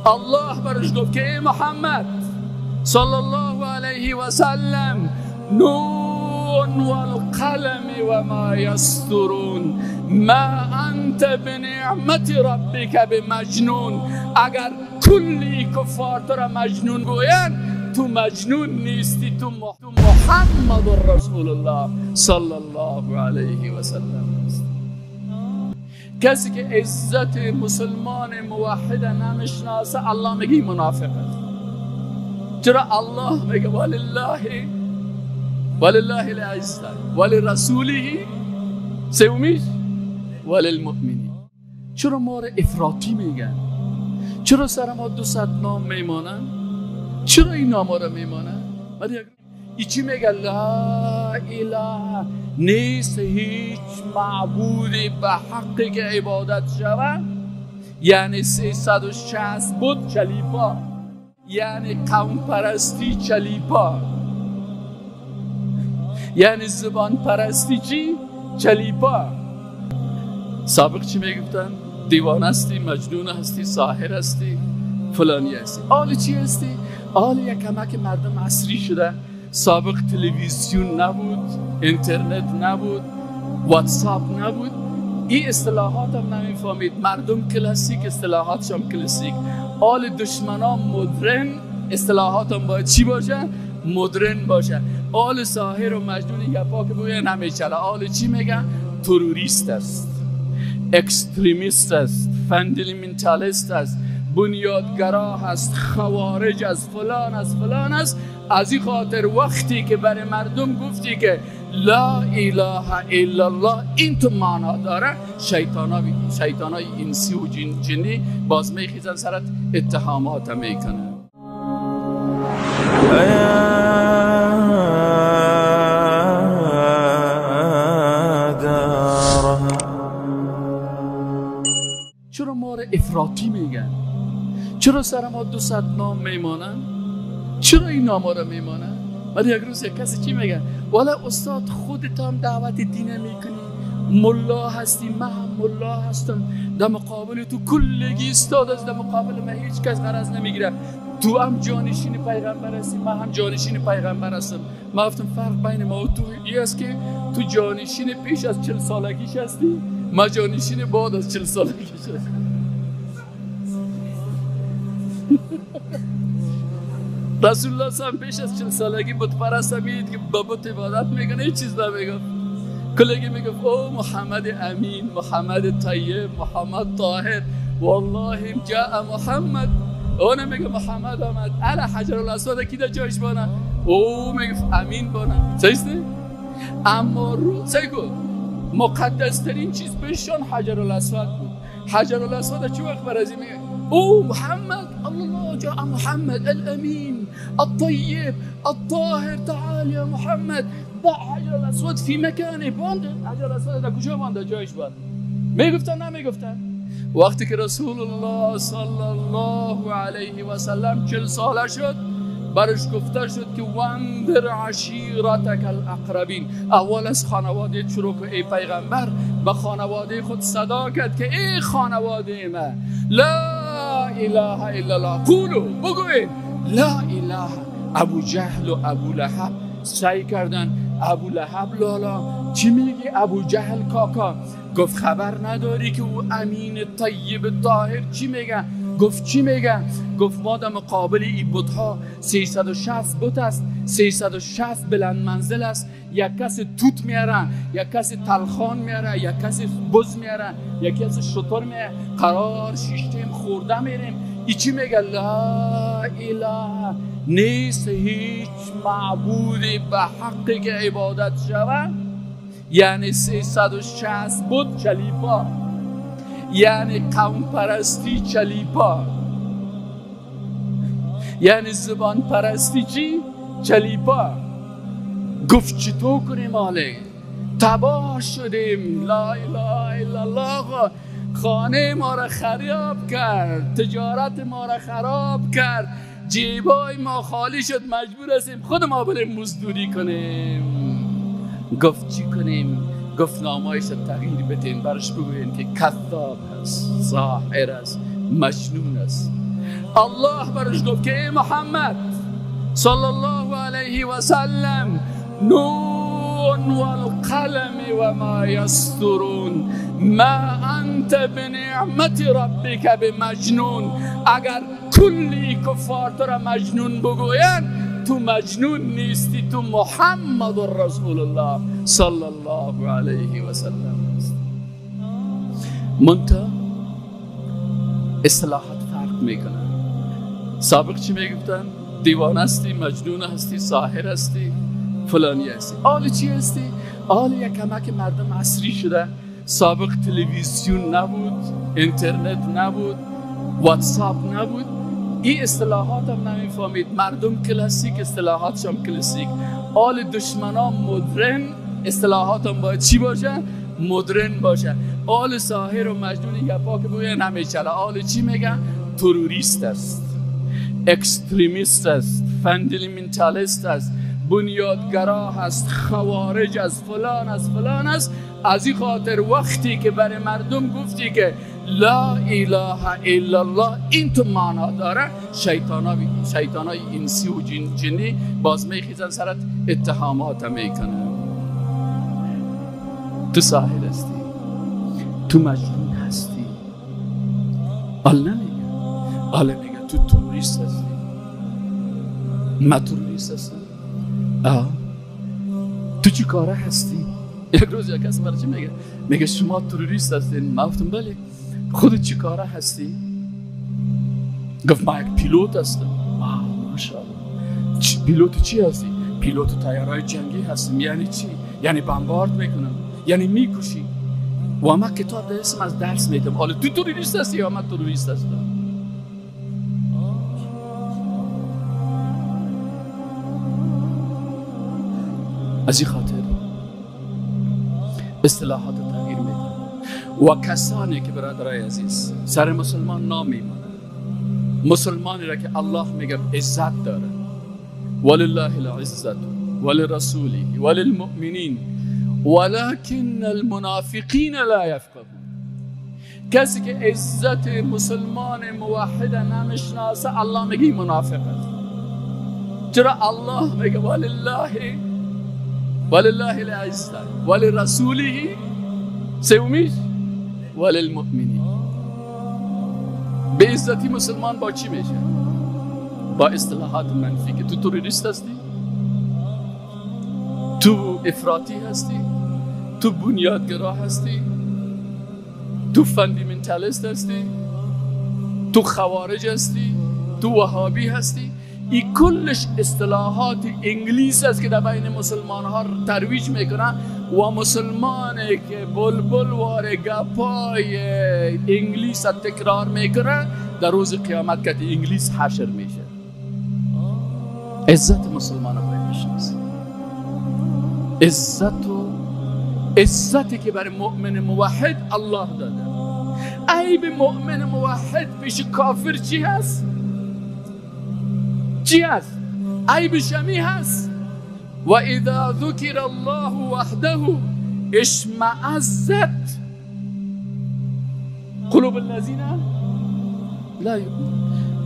الله برش گفت که ای محمد صلی الله علیه و سلم، نون والقلم و ما یسطرون ما انت بنعمت ربک بمجنون. اگر کلی کفار تو را مجنون گویند، تو مجنون نیستی، تو محمد رسول الله صلی الله علیه و سلم هستی. کسی که عزت مسلمان موحد نمیشناسه، الله میگه منافق است. چرا الله میگه ولله ولله العزه ولرسوله، سومیش وللمؤمنین. چرا ما را افراطی میگن؟ چرا سر ما 200 نام میمانن؟ چرا این نام را میمانن؟ ای چی میگه؟ لا اله، نیست هیچ معبودی به حقی که عبادت شود. یعنی 360 بود چلیپا، یعنی قوم پرستی چلیپا، یعنی زبان پرستی چی؟ چلیپا. سابق چی میگفتن؟ دیوان هستی، مجنون هستی، ساحر هستی، فلانی هستی. آل چی هستی؟ آل یک کمک مردم عصری شده. سابق تلویزیون نبود، اینترنت نبود، واتساپ نبود، این اصطلاحات هم نمیفهمید. مردم کلاسیک، اصطلاحاتش هم کلاسیک. آل دشمنان مدرن، اصطلاحات هم باید چی باشه؟ مدرن باشه. آل ساحر و مجنون گپا که بگوین نمیچله. آل چی میگن؟ تروریست است، extremist است، fundamentalist است، بنیادگرا هست، خوارج است، فلان است، فلان است. از این خاطر وقتی که برای مردم گفتی که لا اله الا الله، این تو معنا داره، شیطانای انسی و جنی باز میخیزن سرت، اتهامات میکنن. چرا ما را افراطی میگن؟ چرا سر ما 200 نام میمانن؟ چرا این نام را میمانن؟ بعد یک روز یک کسی چی میگن؟ والا استاد خودت هم دعوت دین میکنی، ملا هستی، من هم ملا هستم، در مقابل تو کلگی استاد است، در مقابل من هیچ کس غرض نمیگیره، تو هم جانشین پیغمبر هستی، من هم جانشین پیغمبر هستم. من گفتم فرق بین ما و تو این است که تو جانشین پیش از 40 سالگیش هستی، من جانشین بعد از 40 سالگیش هستم. رسول الله صلی پیش از 40 سالگی بت پرست میدید که به بت عبادت میکنه، هیچ چیز نمیگفت. کلگی میگفت او محمد امین، محمد طیب، محمد طاهر، والله جاء محمد. اون میگه محمد آمد، علی حجر الاسود کی در جایش بانه؟ او میگفت امین بانه. صحیح؟ اما رو سیکو مقدس ترین چیز بهشان حجر الاسود بود. حجر الاسود چه وقت برازی میگه او محمد، الله جاء محمد الامین الطيب الطاهر، تعال يا محمد، ضع حجر الاسود في مكانه. بانده حجر الاسود در کجا بانده؟ جایش بانده. میگفتن نمیگفتن؟ وقتی که رسول الله صلی الله علیه و سلم 40 ساله شد، برش گفته شد که وانذر عشیرتک الاقربین. اول از خانواده شروع که ای پیغمبر به خانواده خود صدا کرد که ای خانواده من، لا اله الا الله، قولو بگوین لا اله. ابو جهل و ابو لهب سعی کردن. ابو لهب لالا چی میگی؟ ابو جهل کاکا گفت خبر نداری که او امین طیب طاهر چی میگه؟ گفت چی میگه؟ گفت ما در مقابل این بت‌ها 360 بت است، 360 بلند منزل است، یک کسی توت میاره، یک کسی تلخان میاره، یک کسی بز میاره، یک کسی شتر میاره، قرار شیشتیم خورده میریم. ای چی میگه؟ لا اله، نیست هیچ معبودی به حقی که عبادت شود. یعنی 360 بت چلیپا، یعنی قوم پرستی چلیپا، یعنی زبان پرستی چی؟ چلیپا. گفت چطور کنیم آله؟ تباه شدیم، لا اله الا الله، خانه ما را خراب کرد، تجارت ما را خراب کرد، جیبای ما خالی شد، مجبور هستیم خود ما بریم مزدوری کنیم. گفت چی کنیم؟ گفت نامایش تغییر بدین، برش بگوین که کذاب است، ساحر است، مجنون است. الله برش گفت که ای محمد صلی الله علیه و سلم، نون والقلم و ما یسطرون ما انت بنعمت ربک بمجنون. اگر کلی کفار تو را مجنون بگویند، تو مجنون نیستی، تو محمد رسول الله صلی الله علیه و سلم هستی. منتها اصطلاحات فرق میکنه. سابق چی میگفتن؟ دیوانه هستی، مجنون هستی، ساحر هستی، فلانی هستی. آل چی هستی؟ آل یک کمک مردم عصری شده. سابق تلویزیون نبود، اینترنت نبود، واتساپ نبود، این اصطلاحات هم نمیفهمید. مردم کلاسیک، اصطلاحاتش هم کلاسیک. آل دشمنان مدرن، اصطلاحات هم باید چی باشه؟ مدرن باشه. آل ساحر و مجنون گپا که بگوین همیشه آل چی میگن؟ تروریست است، extremist است، fundamentalist است، بنیادگرا هست، خوارج است، فلان است، فلان است. از این خاطر وقتی که برای مردم گفتی که لا اله الا الله این تو معنا داره، شیطانای انسی و جنی باز میخیزن سرت اتهامات میکنن. تو ساحر هستی، تو مجنون هستی. آل نمیگه، آل میگه تو تروریست هستی. من تروریست هستم؟ آه. تو چی کاره هستی؟ یک روز یک کس برای چی میگه؟ میگه شما تروریست هستین. من گفتم بله. خودت چی کاره هستی؟ گفت من یک پیلوت هستم. آه ماشاءالله. پیلوت چی هستی؟ پیلوت طیارای جنگی هستم. یعنی چی؟ یعنی بمبارد میکنم، یعنی میکشی. و من کتاب درسم از درس میدم. حالا تو تروریست هستی یا من تروریست هستم؟ از این خاطر اصطلاحات تغییر میده. و کسانی که برادرای عزیز سر مسلمان نام میمانند، مسلمانی را که الله میگه عزت داره، ولله العزت ولرسوله وللمؤمنین ولكن المنافقین لا یفقهون. کسی که عزت مسلمان موحد نمیشناسه، الله میگه منافق است. چرا الله میگه ولله العزت ولرسوله، سومیش وللمؤمنین. به عزتی مسلمان با چی میشه؟ با اصطلاحات منفی که تو تروریست هستی، تو افراطی هستی، تو بنیادگرا هستی، تو fundamentalist هستی، تو خوارج هستی، تو وهابی هستی. این کلش اصطلاحات انگلیس است که در بین مسلمان ها ترویج میکنن و مسلمانی که بلبل وار گپای انگلیس تکرار میکنه در روز قیامت که انگلیس حشر میشه. عزت مسلمان ها باید بشناسید. عزت و عزتی که برای مؤمن موحد الله داده. عیب مؤمن موحد پیش کافر چی هست؟ چی هست؟ عیب شمی هست. و اذا ذکر الله وحده اشمئزت قلوب الذین لا یؤمنون.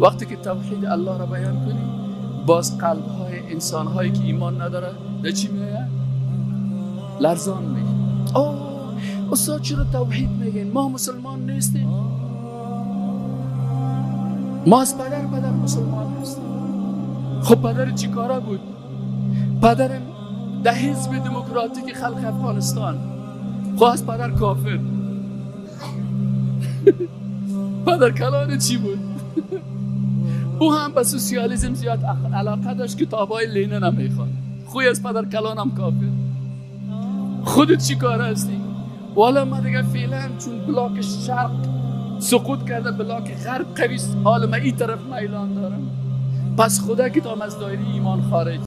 وقتی که توحید الله را بیان کنی، باز قلب های انسان هایی که ایمان نداره در چی میآید؟ لرزان میشه. آه استاد چرا توحید میگین؟ ما مسلمان نیستیم، ما از پدر مسلمان هستیم. خب پدر چی کاره بود؟ پدرم در حزب دموکراتیک خلق افغانستان. خب از پدر کافر. پدر کلان چی بود؟ او هم به سوسیالیسم زیاد علاقه داشت، کتابای لینن هم میخوان. خوی از پدر کلانم کافر. خودت چی کاره هستی؟ والا ما دیگه فعلا چون بلاک شرق سقوط کرده، بلاک غرب قوی است، حالا من این طرف میلان دارم. پس خدا که تا از دایره ایمان خارج.